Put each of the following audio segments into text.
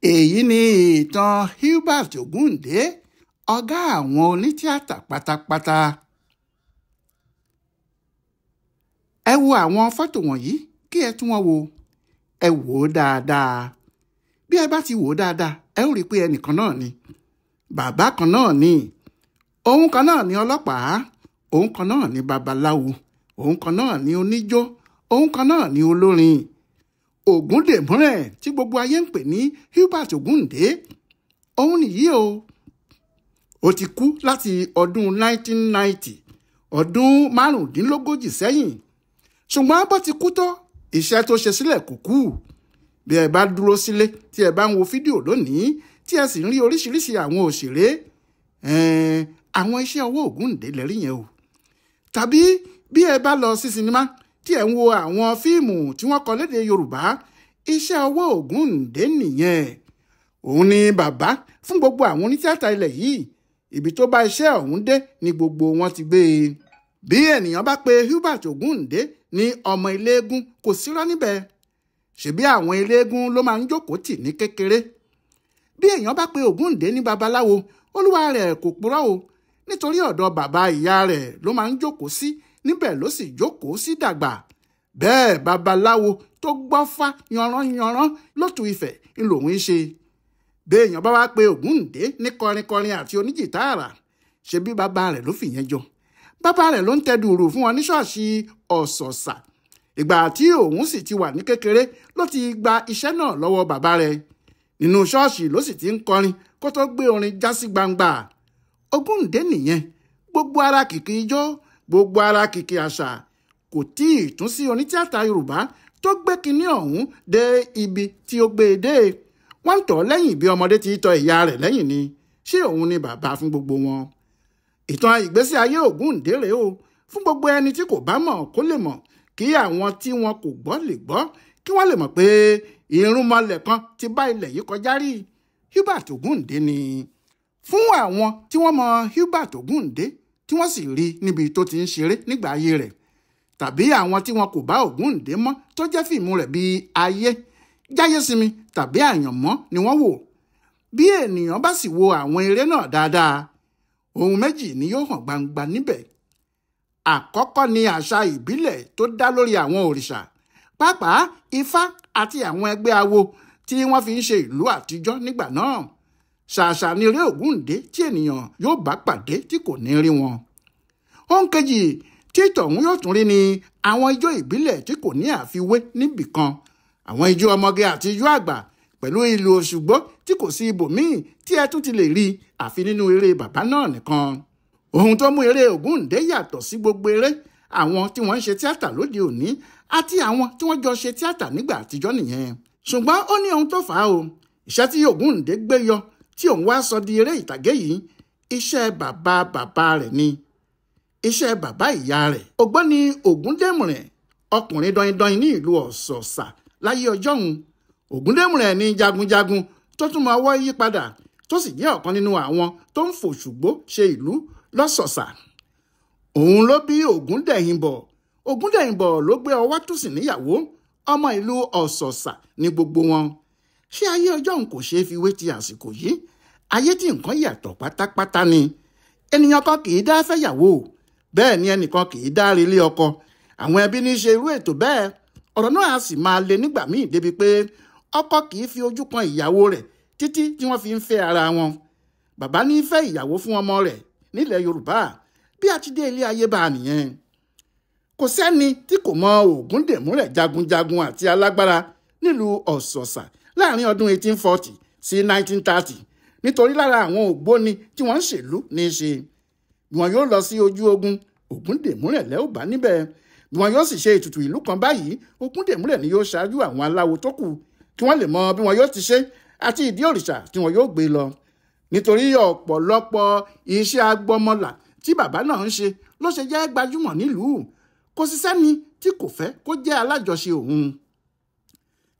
Èyí ni ìtàn Hubert Ògúndé, ọ̀gá àwọn onítìátà pátápátá. Ẹ wo àwọn fọ́tò wọ̀nyí kí ẹ tún wọn wò. Ẹ wò ó dáadáa. Bí ẹ bá ti wò ó dáadáa, ẹ ó rí i pé ẹnìkan náà ni. Bàbá kan náà ni. Òun kan náà ni ọlọ́pàá. Òun kan náà ni babaláwo. Òun kan náà ni oníjó. Òun kan náà ni olórin. Ògúndèmúrẹ̀ tí gbogbo ayé ń pè ní Hubert Ògúndé, òun nìyí o. Ó ti kú láti ọdún 1990, ọdún 35 sẹ́yìn. Ṣùgbọ́n bó ti kú tó, iṣẹ́ tó ṣe sílẹ̀ kò kú. Bí ẹ bá dúró sílé tí ẹ bá ń wo fídíò lónìí tí ẹ sì ń rí oríṣiríṣi àwọn òṣèré, àwọn iṣẹ́ ọwọ́ Ògúndé lẹ́rí yẹn o. Tàbí bí ẹ bá lọ sí sinimá tí ẹ ń wo àwọn fíìmù tí wọ́n kọ lédè Yorùbá, iṣẹ́ ọwọ́ Ògúndé nìyẹn. Òun ni bàbá fún gbogbo àwọn onítìátà ilẹ̀ yìí. Ibi tó bá iṣẹ́ ọ̀hún dé ni gbogbo wọn ti gbé e. Bí ènìyàn bá pe Hubert Ògúndé ní ọmọ eléégún, kò sírọ́ níbẹ̀. Ṣebí àwọn eléégún ló máa ń jókòó tì ní kékeré. Bí èèyàn bá pe Ògúndé ní babaláwo, olúwa rẹ̀ kò purọ́ o, nítorí ọ̀dọ̀ bàbá ìyá rẹ̀ ló máa ń jókòó sí, níbẹ̀ ló sì jókòó sí dàgbà. Bẹ́ẹ̀ babaláwo tó gbọ́fá yanranyanran lótú Ifẹ̀ ń lòun ń ṣe. Bí èèyàn bá wá pe Ògúndé ní kọrinkọrin àti oníjìtáàrà, ṣebí bàbá rẹ̀ ló fìyẹn jọ. Bàbá rẹ̀ ló ń tẹ dùrù fún wọn ní ṣọ́ọ̀ṣì Ọ̀sọ̀ọ̀sà. Ìgbà tí òun sì ti wà ní kékeré ló ti gba iṣẹ́ náà lọ́wọ́ bàbá rẹ̀. Nínú ṣọ́ọ̀ṣì ló sì ti ń kọrin kó tó gbé orin já sí gbangba. Ògúndé nìyẹn. Gbogbo ara kìkì ijó, gbogbo ara kìkì àṣà. Kò tí ì tún sí onítìátà Yorùbá tó gbé kinní ọ̀hún dé ibi tí ó gbé e dé. Wọ́n ń tọ̀ lẹ́yìn bí ọmọdé ti tọ ìyá rẹ̀ lẹ́yìn ni. Ṣé òun ni bàbá fún gbogbo wọn? Ìtàn ìgbésí ayé Ògúndé rèé o. Fún gbogbo ẹni tí kò bá mọ̀ kó lè mọ̀, kí àwọn tí wọn kò gbọ́ lè gbọ́, kí wọ́n lè mọ̀ pé irúnmọlẹ̀ kan ti bá ilẹ̀ yìí kọjá rí. Hubert Ògúndé ni. Fún àwọn tí wọ́n mọ Hubert Ògúndé tí wọ́n sì rí níbi tó ti ń ṣeré nígbà ayé rẹ̀, tàbí àwọn tí wọn kò bá Ògúndé mọ́ tó jẹ́ fíìmù rẹ̀ bíi Ayé, Jáyésinmi tàbí Àyànmọ́ ni wọ́n wò. Bí ènìyàn bá sì wo àwọn eré náà dáadáa, ohun méjì ni yóò hàn gbangba níbẹ̀. Àkọ́kọ́ ni àṣà ìbílẹ̀ tó dá lórí àwọn òrìṣà, pàápàá Ifá àti àwọn ẹgbẹ́ awo tí wọ́n fi ń ṣe ìlú àtijọ́ nígbà náà. Ṣàṣà ni eré Ògúndé tí ènìyàn yóò bá pàdé tí kò ní rí wọn. Ohun kejì tí tọ̀hún yóò tún rí ni àwọn ijó ìbílẹ̀ tí kò ní àfiwé níbìkan, àwọn ijó ọmọge àti ijó àgbà pẹ̀lú ìlù Òṣùgbó tí kò sí ibòmíì tí ẹ tún ti lè rí àfi nínú eré bàbá náà nìkan. Ohun tó mú eré Ògúndé yàtọ̀ sí gbogbo eré àwọn tí wọ́n ń ṣe tíátà lóde òní àti àwọn tí wọ́n jọ ṣe tíátà nígbà àtijọ́ nìyẹn. Ṣùgbọ́n ó ní ohun tó fà á o. Iṣẹ́ tí Ògúndé gbé yọ tí òun wá sọ di eré ìtàgé yìí, iṣẹ́ bàbá bàbá rẹ̀ ni. Iṣẹ́ bàbá ìyá rẹ̀. Ògbóni Ògúndémùrẹ̀, ọkùnrin dọindọin ní ìlú Ọ̀sọ̀ọ̀sà láyé ọjọ́ òun. Ògúndémùrẹ̀ ni jagunjagun tó tún máa wọ́ yí padà, tó sì jẹ́ ọ̀kan nínú àwọn tó ń fòṣùgbó ṣe ìlú lọ́sọ̀ọ̀sà. Òun ló bí Ògúndẹ̀yìnbọ̀. Ògúndẹ̀yìnbọ̀ ló gbé Ọwátúnsìn níyàwó. Ọmọ ìlú Ọ̀sọ̀ọ̀sà ní gbogbo wọn. Ṣé ayé ọjọ́ òun kò ṣeé fi wé ti àsìkò yìí? Ayé tí nǹkan yàtọ̀ pátápátá ni. Ènìyàn kan kì í dá fẹ́yàwó, bẹ́ẹ̀ ni ẹnìkan kì í dá relé ọkọ. Àwọn ẹbí ní í ṣe irú ètò bẹ́ẹ̀. Ọ̀rọ̀ náà á sì máa le nígbà míì débi pé ọkọ kì í fi ojú kan ìyàwó rẹ̀ títí tí wọ́n fi ń fẹ́ ara wọn. Bàbá ní í fẹ́ ìyàwó fún ọmọ rẹ̀ nílẹ̀ Yorùbá. Bí a ti dé ilé ayé bá a nìyẹn. Kò sẹ́ni tí kò mọ Ògúndèmúrẹ̀ jagunjagun àti alágbára nílùú Ọ̀sọ̀ọ̀sà láàrin ọdún 1840 sí 1930, nítorí lára àwọn ògbóni tí wọ́n ń ṣèlú ní í ṣe. Bí wọn yóò lọ sí ojú ogun, Ògúndèmúrẹ̀ lẹ́ ò bá níbẹ̀. Bí wọn yóò sì ṣe ètùtù ìlú kan báyìí, Ògúndèmúrẹ̀ ni yóò ṣáájú àwọn aláwo tó kù kí wọ́n lè mọ bí wọn yóò ti ṣe àti ìdí òrìṣà tí wọn yóò gbé lọ. Nítorí ọ̀pọ̀lọpọ̀ iṣẹ́ agbọmọlà tí bàbá náà ń ṣe ló ṣe jẹ́ gbajúmọ̀ nílùú. Kò sí sẹ́ni tí kò fẹ́ kó jẹ́ alájọṣe òun.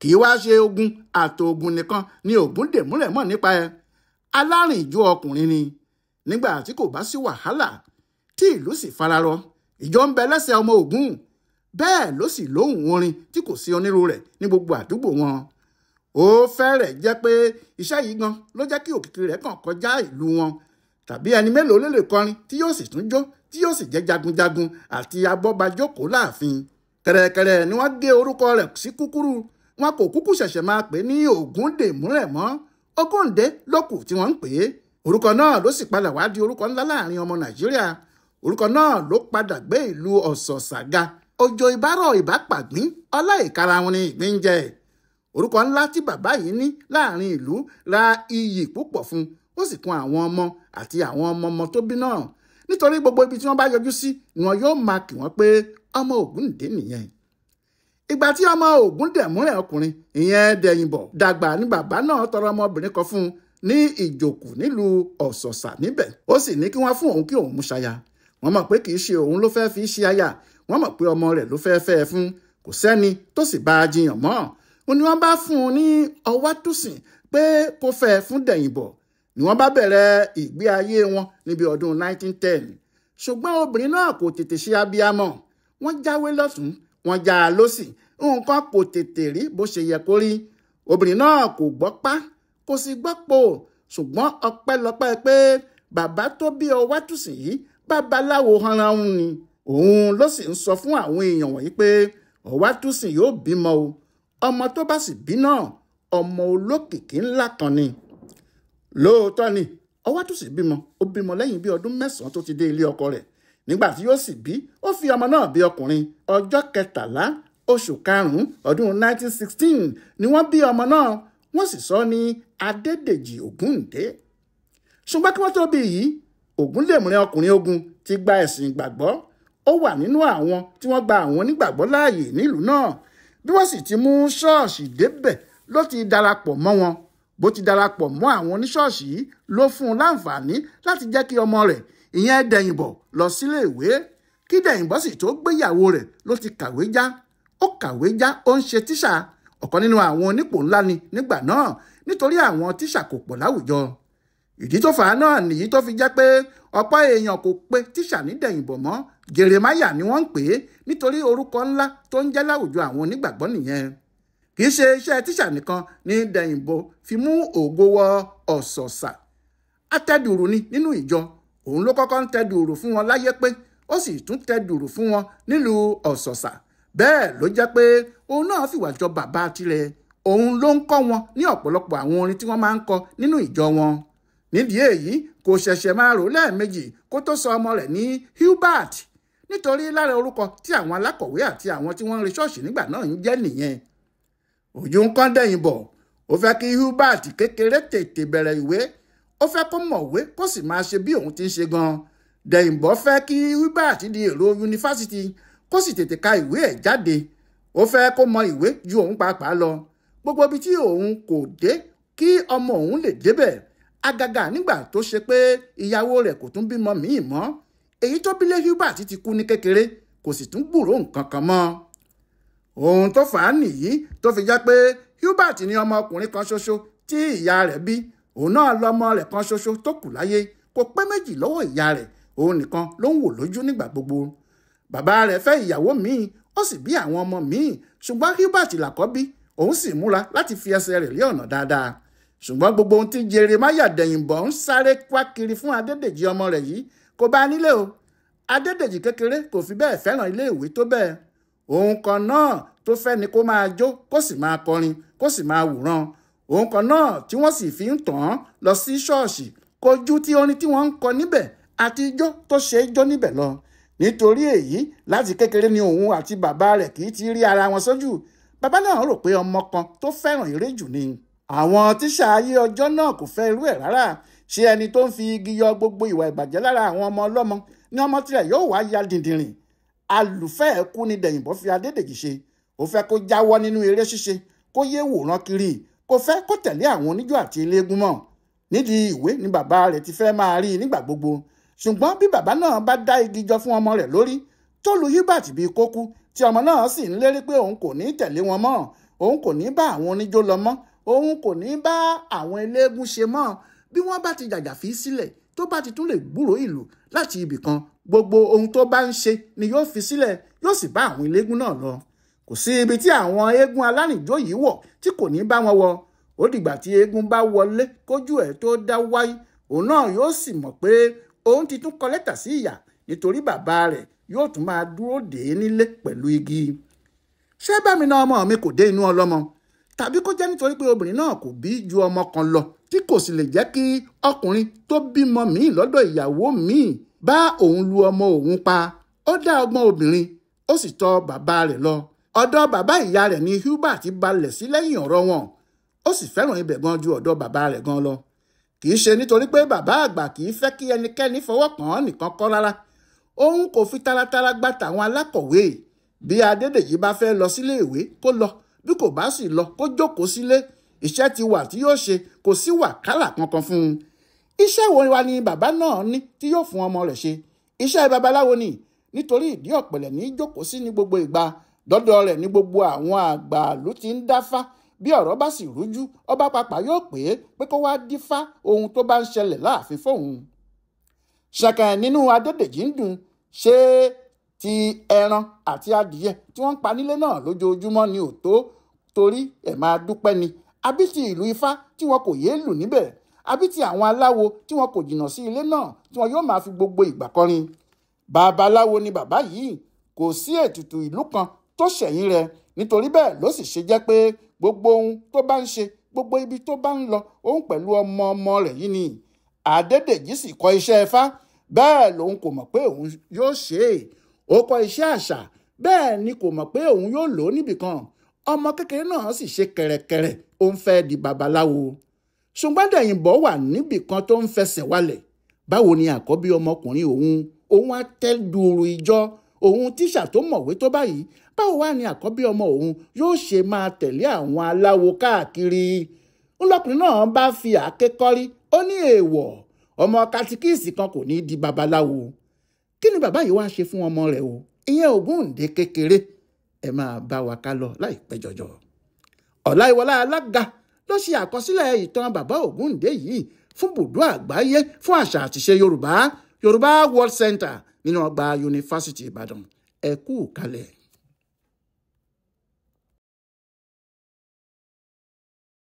Kì í wá ṣe ogun àtògùn nìkan ni Ògúndèmúrẹ̀ mọ̀ nípa ẹ̀. Alárìnjó ọkùnrin ni. Nígbà tí kò bá sí wàhálà tí ìlú sì fararọ, ìjọ ń bẹ lẹ́sẹ̀ ọmọ Ògún. Bẹ́ẹ̀ ló sì lóhùn orin tí kò sí onírú rẹ̀ ní gbogbo àdúgbò wọn. Ó fẹ́rẹ̀ jẹ́ pé iṣẹ́ yìí gan ló jẹ́ kí òkìkí rẹ̀ kàn kọjá ìlú wọn. Tàbí ẹni mélòó ló lè kọrin tí yóò sì tún jó tí yóò sì jẹ́ jagunjagun àti abọ́bajọ́kòó láàfin. Kẹ̀rẹ̀kẹ̀rẹ̀ ni wọ́n gé orúkọ rẹ̀ sí kúkúrú. Wọn kò kúkú ṣẹ̀ṣẹ̀ máa pè ní Ògúndèmúrẹ̀ mọ́. Ògúndé lókù tí wọ́n ń pè é. Orúkọ náà ló sì padà wá di orúkọ ńlá láàrin ọmọ Nàìjíríà. Orúkọ náà ló padà gbé ìlú Ọ̀sọ̀sà ga. Òjò ìbárọ̀ ìbápàgbín ọlá ìkara wọn ni ìgbín ń jẹ. Orúkọ ńlá tí bàbá yìí ní láàrin ìlú ra iyì púpọ̀ fún, ó sì kún àwọn ọmọ àti àwọn ọmọ ọmọ tó bí náà. Nítorí gbogbo ibi tí wọ́n bá yọjú sí ni wọn yóò máa kì wọ́n pé ọmọ Ògúndé nìyẹn. Ìgbà tí ọmọ Ògúndèmúrẹ̀ ọkùnrin ìyẹn Dẹ̀yìnbọ̀ dàgbà ní bàbá náà tọrọ ọmọbìnrin kan fún un ní Ìjòkù nílùú Ọ̀sọ̀sà níbẹ̀. Ó sì ní kí wọ́n fún òun kí òun mú ṣaya. Wọ́n mọ̀ pé kì í ṣe òun ló fẹ́ fi ṣe aya, wọ́n mọ̀ pé ọmọ rẹ̀ ló fẹ́ fẹ́ ẹ fún. Kò sẹ́ni tó sì bá a jiyàn mọ́. Ó ní wọ́n bá fún un ní Ọwátúsìn pé kó fẹ́ fún Dẹ̀yìnbọ̀. Ni wọ́n bá bẹ̀rẹ̀ ìgbé ayé wọn níbi ọdún 1910. Ṣùgbọ́n obìnrin náà kò tètè ṣe abiyamọ. Wọ́n jáwé lọ́tún, wọ́n já a lósì. Nǹkan kò tètè rí bó ṣe yẹ kó rí. Obìnrin náà kò gbọ́ pá, kò sì gbọ́ pò. Ṣùgbọ́n ọpẹ́lọpẹ́ pé bàbá tó bí Ọwátúsìn yìí babaláwo hanrahun ni. Òun ló sì ń sọ fún àwọn èèyàn wọ̀nyí pé Ọwátúsìn yóò bímọ o. Ọmọ tó bá sì bí náà, ọmọ olókìkí ńlá kan ni. Lóòótọ́ ni Ọwátúsìn bímọ. Ó bímọ lẹ́yìn bí ọdún 9 tó ti dé ilé ọkọ rẹ̀. Nígbà tí yóò sì bí, ó fi ọmọ náà bí ọkùnrin. Ọjọ́ 13 oṣù 5 ọdún 1916 ni wọ́n bí ọmọ náà. Wọ́n sì sọ ní Adédèjì Ògúndé. Ṣùgbọ́n kí wọ́n tó bí yìí, Ògúndèmúrẹ̀ ọkùnrin ogun ti gba ẹ̀sìn ìgbàgbọ́. Ó wà nínú àwọn tí wọ́n gba àwọn onígbàgbọ́ láàyè nílùú náà. Bí wọ́n sì ti mú ṣọ́ọ̀ṣì débẹ̀ ló ti darapọ̀ mọ́ wọn. Bó ti darapọ̀ mọ́ àwọn oníṣọ́ọ̀ṣì yìí ló fún un láǹfààní láti jẹ́ kí ọmọ rẹ̀ ìyẹn Dẹ̀yìnbọ̀ lọ sílé ìwé. Kí Dẹ̀yìnbọ̀ sì tó gbéyàwó rẹ̀ ló ti kàwé já. Ó kàwé já, ó ń ṣe tíṣà. Ọ̀kan nínú àwọn onípò ńlá ni nígbà náà nítorí àwọn tíṣà kò pọ̀ láwùjọ. Ìdí tó fà á náà nìyí tó fi jẹ́ pé ọ̀pọ̀ èèyàn kò pe tíṣà ní Dẹ̀yìnbọ̀ mọ́. Jeremáyà ni wọ́n ń pè é nítorí orúkọ ńlá tó ń jẹ́ láwùjọ àwọn onígbàgbọ́ nìyẹn. Kì í ṣe iṣẹ́ tíṣà nìkan ní Dẹ̀yìnbọ̀ fi mú ògo wọ Ọ̀sọ̀sà. Atẹ́dùrù ni nínú ìjọ. Òun ló kọ́kọ́ ń tẹ́dùrù fún wọn láyé pé ó sì tún tẹ́dùrù fún wọn nílùú Ọ̀sọ̀sà. Bẹ́ẹ̀ ló jẹ́ pé òun náà fìwà jọ bàbá tirẹ̀. Òun ló ń kọ́ wọn ní ọ̀pọ̀lọpọ̀ àwọn orin tí wọ́n máa ń kọ nínú ìjọ wọn. Nídìí èyí kò ṣẹ̀ṣẹ̀ máa rò lẹ́ẹ̀mejì kó tó sọ ọmọ rẹ̀ ní Hubert, nítorí lára orúkọ tí àwọn alákọ̀wé àti àwọn tí wọ́n ń re ṣọ́ọ̀ṣì nígbà náà ń jẹ́ nìyẹn. Òjú ń kán Dẹ̀yìnbọ̀. Ó fẹ́ kí Hubert kékeré tètè bẹ̀rẹ̀ ìwé. Ó fẹ́ kó mọ̀wé kó sì máa ṣe bí òun ti ń ṣe gan-an. Dẹ̀yìnbọ̀ fẹ́ kí Hubert di èrò yunifásitì kó sì tètè ka ìwé ẹ̀ jáde. Ó fẹ́ kó mọ ìwé ju òun pàápàá lọ. Gbogbo ibi tí òun kò dé kí ọmọ òun lè débẹ̀. Àgàgà nígbà tó ṣe pé ìyàwó rẹ̀ kò tún bímọ míì mọ́. Èyí tó bílé Hubert ti kú ní kékeré, kò sì tún gbúròó nǹkan kan mọ́. Ohun tó fà á nìyí tó fi jẹ́ pé Hubert ní ọmọkùnrin kan ṣoṣo tí ìyá rẹ̀ bí. Òun náà lọmọ rẹ̀ kan ṣoṣo tó kù láyé. Kò pé méjì lọ́wọ́ ìyá rẹ̀, òun nìkan ló ń wò lójú nígbà gbogbo. Bàbá rẹ̀ fẹ́ ìyàwó míì, ó sì bí àwọn ọmọ míì. Ṣùgbọ́n Hubert làkọ́bí, òun sì múra láti fi ẹsẹ̀ rẹ̀ lé ọ̀nà dáadáa. Ṣùgbọ́n gbogbo ohun tí Jeremáyà Dẹ̀yìnbọ̀ ń sáré kwá kiri fún Adédèjì ọmọ rẹ̀ yìí kò bá a nílé o. Adédèjì kékeré kò fi bẹ́ẹ̀ fẹ́ràn ilé ìwé tó bẹ́ẹ̀. Òun kan náà tó fẹ́ ni kó máa jó, kó sì máa kọrin, kó sì máa wòran. Òun kan náà tí wọ́n sì fi ń tàn án lọ sí ṣọ́ọ̀ṣì kò ju ti orin tí wọ́n ń kọ níbẹ̀ àti ijó tó ṣe é jó níbẹ̀ lọ. Nítorí èyí láti kékeré ni òun àti bàbá rẹ̀ kì í ti rí ara wọn sójú. Bàbá náà rò pé ọmọ kan tó fẹ́ràn eré jù ni. Àwọn tíṣà ayé ọjọ́ náà kò fẹ́ irú ẹ̀ rárá. Ṣé ẹni tó ń fi igi yọ gbogbo ìwà ìbàjẹ́ lára àwọn ọmọ ọlọ́mọ ní ọmọ tirẹ̀ yóò wá ya dìndìnrìn? Alùfẹ́ ẹ̀kú ni Dẹ̀yìnbọ̀ fi Adédèjì ṣe. Ó fẹ́ kó jáwọ́ nínú eré ṣíṣe, kó yé wòran kiri, kò fẹ́ kó tẹ̀lé àwọn oníjó àti eléégún mọ́. Nídìí ìwé ni bàbá rẹ̀ ti fẹ́ máa rí i nígbà gbogbo. Ṣùgbọ́n bí bàbá náà bá dá igi jọ fún ọmọ rẹ̀ lórí, tó lu Hubert bíi kókú, tí ọmọ náà sì ń lérí pé òun kò ní tẹ̀lé wọn mọ́, òun kò ní bá àwọn oníjó lọ mọ́, òun kò ní bá àwọn eléégún ṣe mọ́. Bí wọ́n bá ti jàjà fi sílẹ̀, tó bá ti tún lè gbúròó ìlú láti ibì kan, gbogbo ohun tó bá ń ṣe ni yóò fi sílẹ̀, yóò sì bá àwọn eléégún náà lọ. Kò sí ibi tí àwọn eégún alárìnjó yìí wọ̀ tí kò ní bá wọn wọ̀. Ó dìgbà tí eégún bá wọlé kójú ẹ̀ tó dá wáyé, òun náà yóò sì mọ̀ pé òun ti tún kọ lẹ́tà sí ìyà, nítorí bàbá rẹ̀ yóò tún máa dúró dè é nílé pẹ̀lú igi. Ṣé bámi náà ọmọ mi kò dé inú ọlọ́mọ? Tàbí kó jẹ́ nítorí pé obìnrin náà kò bí ju ọmọ kan lọ, tí kò sì lè jẹ́ kí ọkùnrin tó bímọ míì lọ́dọ̀ ìyàwó míì bá òun lu ọmọ òun pa. Ó dá ọgbọ́n obìnrin, ó sì tọ̀ bàbá rẹ̀ lọ. Ọ̀dọ̀ bàbá ìyá rẹ̀ ni Hubert balẹ̀ sí lẹ́yìn ọ̀rọ̀ wọn. Ó sì fẹ́ràn ibẹ̀ gan ju ọ̀dọ̀ bàbá rẹ̀ gan lọ. Kì í ṣe nítorí pé bàbá àgbà kì í fẹ́ kí ẹnikẹ́ni fọwọ́ kàn án nìkan kọ́ rárá. Òun kò fi taratara gba tàwọn alákọ̀wé. Bí Adédèjì bá fẹ́ lọ sílé ìwé kó lọ, bí kò bá sì lọ kó jókòó sílé. Iṣẹ́ ti wà tí yóò ṣe, kò sí wàhálà kankan fún un. Iṣẹ́ wo wa ni bàbá náà ní tí yóò fún ọmọ rẹ̀ ṣe? Iṣẹ́ babaláwo ni, nítorí ìdí ọ̀pẹ̀lẹ̀ ní jókòó sí ní gbogbo ìgbà. Dọ́dọ̀ rẹ̀ ní gbogbo àwọn àgbà ló ti ń dáfá. Bí ọ̀rọ̀ bá sì rújú, ọba pàpà yóò pè é pé kó wá dífá ohun tó bá ń ṣẹlẹ̀ láàfin fóun. Ṣẹ̀kẹ̀ nínú Adédèjì ń dùn. Ṣé ti ẹran àti adìyẹ tí wọ́n ń pa nílé náà lójoojúmọ́ ni ò tó torí ẹ̀ máa dúpẹ́ ni? Àbí ti ìlú Ifá tí wọn kò yéé lù níbẹ̀? Àbí ti àwọn aláwo tí wọn kò jìnnà sí ilé náà tí wọn yóò máa fi gbogbo ìgbà kọrin? Babaláwo ni bàbá yìí, kò sí ètùtù ìlú kan tó ṣẹ̀yìn rẹ̀. Nítorí bẹ́ẹ̀ ló sì ṣe jẹ́ pé gbogbo ohun tó bá ń ṣe, gbogbo ibi tó bá ń lọ, òun pẹ̀lú ọmọ ọmọ rẹ̀ yìí ni. Adédèjì sì kọ́ iṣẹ́ Ifá, bẹ́ẹ̀ lòun kò mọ̀ pé òun yóò ṣe é. Ó kọ́ iṣẹ́ àṣà, bẹ́ẹ̀ ni kò mọ̀ pé òun yóò lò ó níbìkan. Ọmọ kékeré náà sì ṣe kẹ̀rẹ̀kẹ̀rẹ̀, ó ń fẹ́ di babaláwo. Ṣùgbọ́n Dẹ̀yìnbọ̀ wà níbìkan tó ń fẹsẹ̀ walẹ̀. Báwo ni àkọ́bí ọmọkùnrin òun, òun á tẹ́ dùrù ìjọ, òun tíṣà tó mọ̀wé tó báyìí, báwo wá ni àkọ́bí ọmọ òun yóò ṣe máa tẹ̀lé àwọn aláwo káàkiri? Ńlọkùnrin náà bá fi àáké kọ́rí, ó ní èèwọ̀, ọmọ katikíìsì kan kò ní di babaláwo. Kí ni bàbá yìí wá ṣe fún ọmọ rẹ̀ o? Ìyẹn Ògúndé kékeré. Ẹ máa bá wa ká lọ láìpẹ́ jọjọ. Ọláìwọlá Alága ló ṣe àkọsílẹ̀ ìtàn bàbá Ògúndé yìí fún bùdó àgbáyé fún àṣà àtìṣe Yorùbá, Yorùbá World Center nínú ọgbà Yunifásítì Ìbàdàn. Ẹ kú kalẹ̀.